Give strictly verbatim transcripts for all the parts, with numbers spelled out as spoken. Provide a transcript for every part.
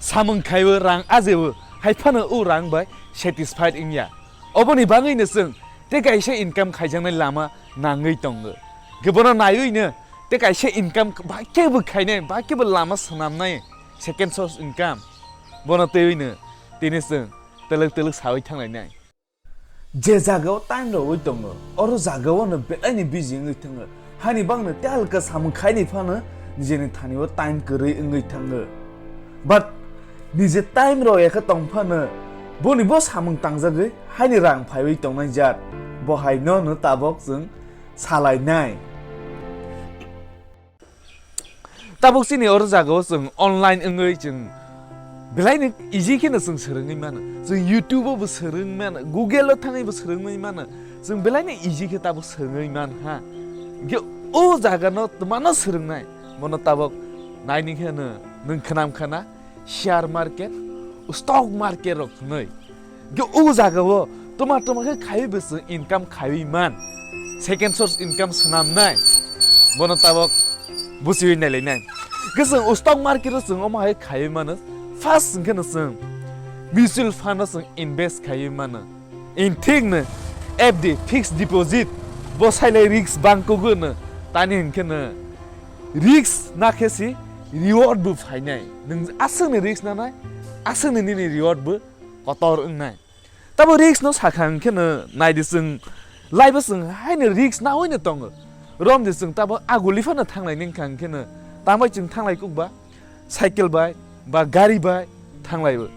Samung khaiwi rang ajeo, hai phano o rang bai satisfied wngya. Oboni bagwino chwng tei kaisa income khaijaknai lama nangwi tongo. Khe bono naiwino tei kaisa income ba kebo khainai, ba kebo lama swnamnai, second source income. Bono twiwino tini chwng twlwk twlwk sawi thanglainai. Je jagao time rwui tongo, oro jagao no belaini busy wngwi thango. Hani bangno telka samung khaini phano nijeni thani o time kwrwi wngwi thango. But nije time rw yakhe tong phano boni bo samung tangjagwi haini rang phaiwi tongnai jat. Bo hai no no tabok chwng salainai. Tabuk chini oro jagao chwng online wngwi chwng belaino easy kheno chwng swrwngwi mano. Chwng YouTube o bo swrwngwi mano, Google o thangwi bo swrwngwi mano. Chwng belaino easy khe tabuk swrwngwi man ha. Ge o jagano twmano swrwngnai. Bono tabuk naini kheno nwng khnam khana share market, stock market rok hwnwi. Ge o jagao toma toma khe khaiwi bo chwng income khaiwi man. Second source income swnamnai. Bono tabok buchiwi nailainai. Ge chwng o stock market o chwng omo hai khaiwi mano. First hwnkhe no chwng mutual fund o chwng invest khaiwi mano. In thik no F D, fixed deposit, bo sailai risk bang kugo no. Tani hwnkhe no risk nakhe si reward bo phainai. Nwng aswkni risk nanai, aswkni nini reward bo kotor wngnai. Tabo risk no sakha hwnkhe no naidi chwng life o chwng haino risk naoino tongo. Romdi chwng tabo aguli phano thanglai ningkha hwnkhe no tambai chwng thanglai kukba cycle bai ba gari bai thanglaibo.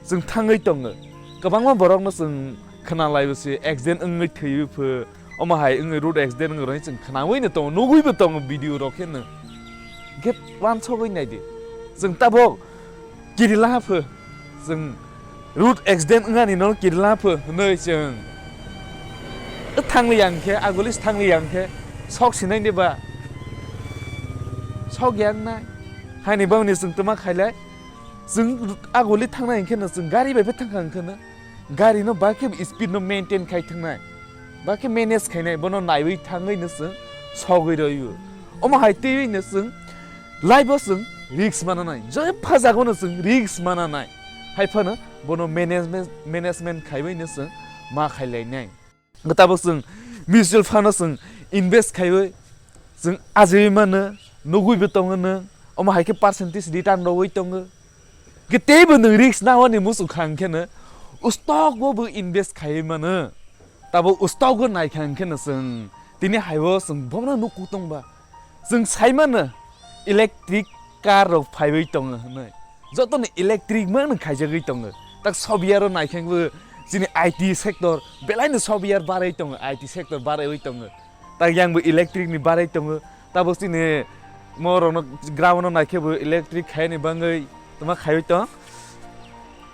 Chwng thangwi tongo. Kwbangma borokno chwng khwnalaibo se accident wngwi thwiwi pho, omo hai wngwi road accident wngwi rwni chwng khwnawino tongo, nugwibo tongo video rok khe no. Hwnkhe wansogwi naidi. Chwng tabok kiri laha pho, chwng road accident wngnani no kiri laha pho hwnwi chwng thangli yang khe, aguli thangli yang khe sok sinai de ba? Sok yang nai. Haini bangni chwng twma khailai. Chwng aguli thangnai hwnkhe no chwng gari bai phe thangkha hwnkhe no gari no ba khe speed no maintain khai thangnai, ba khe manage khainai, bono naiwi thangwi no chwng sogwi rw-o. Omo hai twiwi no chwng life o chwng risk mana nai, jepha jaga no chwng risk mana nai. Hai phano bono management, management khaiwi no chwng ma khailainai. Tabuk chwng mutual fund o chwng invest khaiwi chwng ajaiwi mano, nugwibo tongo nwng, omo hai khe percentage return rwui tongo. Khe teibo nwng risk naoani muchung kha hwnkhe no stock o bo invest khaiwi mano. Tabuk stock o naikha hwnkhe no chwng tini hai o chwng bono nukhu tongba. Chwng sai mano electric car rok phaiwi tongo hwnwi. Jotoni electric mano khaijagwi tongo. Tak software o naikhe bo chini I T sector belaino software barwi tongo, I T sector barwi tongo. Tak yang bo electric ni barwi tongo. Tabuk chini mo rokno ground o naikhe bo electric khaini bangwi tongma khaiwi tong.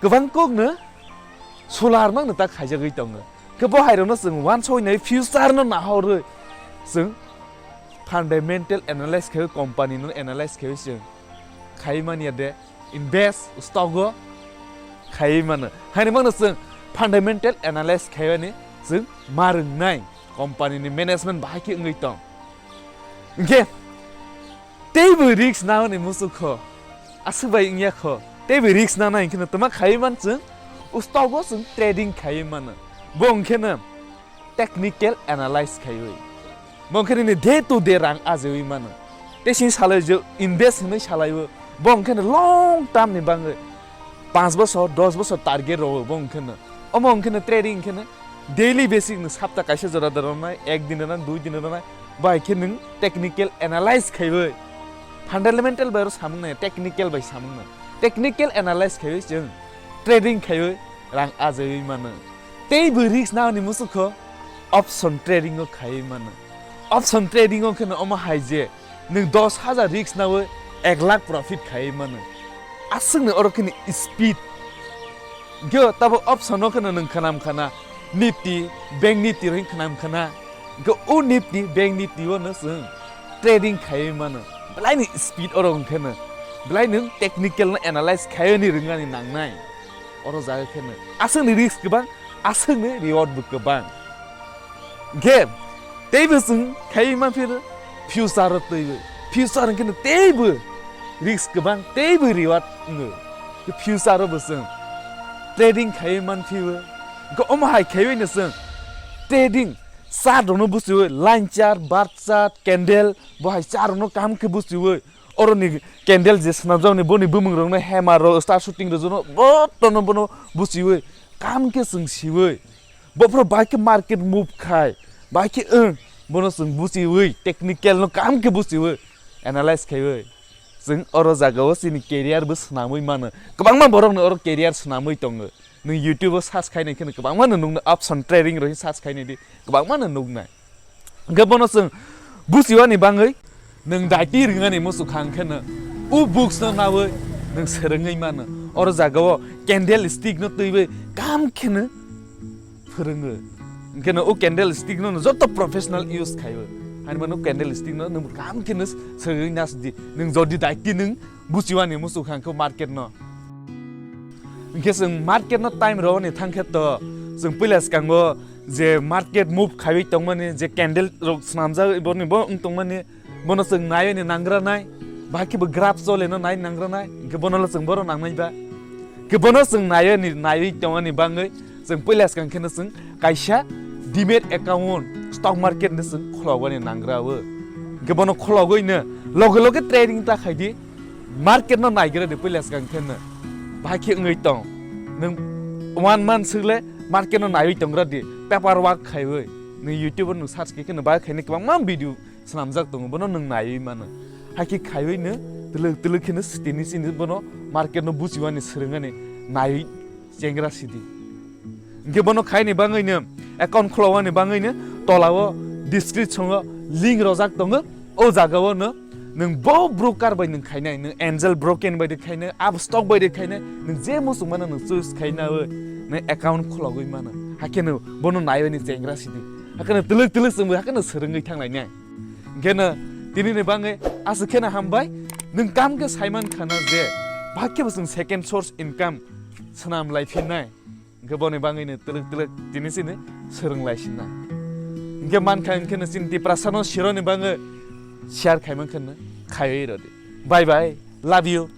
Kwbang kok no solar mang no tak khaijagwi tongo. Khe bo hai rokno chwng wansoi nai future no nahorwi chwng fundamental analyze khe company no analyze khe chwng khai manya de invest stock o khai mano. Haini mangno chwng fundamental analyze khaimani chwng ma rwngnai company ni management bahai khe wngwi tong. Hwnkhe teibo risk naoni muchuk kho, aswk bai wngya kho, teibo risk nanai hwnkhe no twma khaiwi man chwng, o stock o chwng trading khaiwi mano. Bo hwnkhe no technical analyze khaiwi. Bo hwnkhe nini day to day rang ajewi mano. Tei sini salai je invest hinwi salaiwi. Bo hwnkhe no long term ni bangwi panch bosor, dos bosor target rwo bo hwnkhe no. Omo hwnkhe no trading hwnkhe no daily basic no sapta kaisa jora da rwnai, ek din rwnai, dui din rwnai, bai khe nwng technical analyze khaiwi, fundamental bai oro samung nai, technical bai samung nai, technical analyze khaiwi chwng trading khaiwi rang ajewi mano. Tei bo risk nani muchuk kho option trading o khaiwi mano. Option trading o kheno omo hai je nwng dos hajar risk nawi ek lakh profit khaiwi mano. Aswkno oro kheno speed. Gyo tabo option o kheno nwng khanam khana Nifty, Bank Nifty roi khanam khana. Gyo o Nifty, Bank Nifty o no chwng trading khaiwi mano. Belai ni speed oro wng kheno. Belai nwng technical no analyze khaiwi ni rwngnani nangnai. Oro jaga kheno. Aswkni risk kwbang, aswkni reward bo kwbang. Game, teibo chwng khaiwi manphiro future o twiwi. Future hwnkhe no teibo risk kwbang, teibo reward wngo. Future o bo chwng trading khaiwi manphiwi. Hwnkhe omo hai khaiwi no chwng trading chart rokno buchiwi, line chart, bar chart, candle, bo hai chart rokno kaham khe buchiwi. Oroni candle je swnamjakni boni bumung rokno hammer rok, star shooting rok jono botono bono buchiwi. Kaham khe chwng siwi. Bophoro bai khe market move khai, bai khe wng, bono chwng buchiwi, technical no kaham khe buchiwi, analyze khaiwi. Chwng oro jagao chini career bo swnamwi mano. Kwbangma borokni oro career swnamwi tongo. Nwng YouTube o search khainai kheno kwbangma no nuknai, option trading rok search khainai di, kwbangma no nuknai. Hwnkhe bono chwng buchiwani bangwi nwng daiti rwngani muchukha hwnkhe no o books no nawi nwng swrwngwi mano. Oro jagao candle stick no twiwi kaham kheno phwrwngo. Hwnkhe no o candle stick no joto professional use khaiwi. Haini mano candle stick no nwng kaham kheno swrwngwi nasdi. Nwng jodi daiti nwng buchiwani muchukha hwnkhe market no. Hwnkhe chwng market no time rwani thangkhe to chwng puila swkango je market move khaiwi tongmani, je candle rok swnamjak boni bo wng tongmani, bono chwng naiwi ni nangra nai, bahai khe bo graph chole no nai nangra nai, hwnkhe bono le chwng boro nangnai ba. Hwnkhe bono chwng naiwi ni naiwi tongmani bangwi chwng puila swkang kheno chwng kaisa demat account stock market ni chwng kholobani nangra o. Hwnkhe bono khologwi no loge loge trading ta khaidi, market no naigra di puila swkang kheno bahai khe wngwi tong. Nwng one month swkle market no naiwi tongra di, paper work khaiwi. Nwng YouTube o nwng search khe kheno bahai khaini kwbangma video swnamjak tongo, bono nwng naiwi mano. Hakhe khaiwi no twlwk twlwk kheno tini chini bono market no buchiwani swrwngani naiwi chengra sidi. Hwnkhe bono khaini bangwi no account kholowani bangwi no tolao description o link rojak tongo, o jagao no nwng bo broker bai nwng khainai, nwng angel broker bai de khainai, abo stock bai de khainai, nwng je muchung mano nwng choice khaina o nwng account khologwi mano. Hakhe no bono naiwi ni chengra sidi. Hakhe no twlwk twlwk chwngwi hakhe no swrwngwi thanglainai. Hwnkhe no tini ni bangwi aswk kheno hambai, nwng kam khe saiman khana je bahai khe bo chwng second source income swnam lai phinnai. Hwnkhe boni bangwi no twlwk twlwk tini chini swrwng lai sinna. Hwnkhe mankha hwnkhe no chini Tiprasa no sironi bangwi share khaiman kheno khaiwi rodi. Bye bye, love you.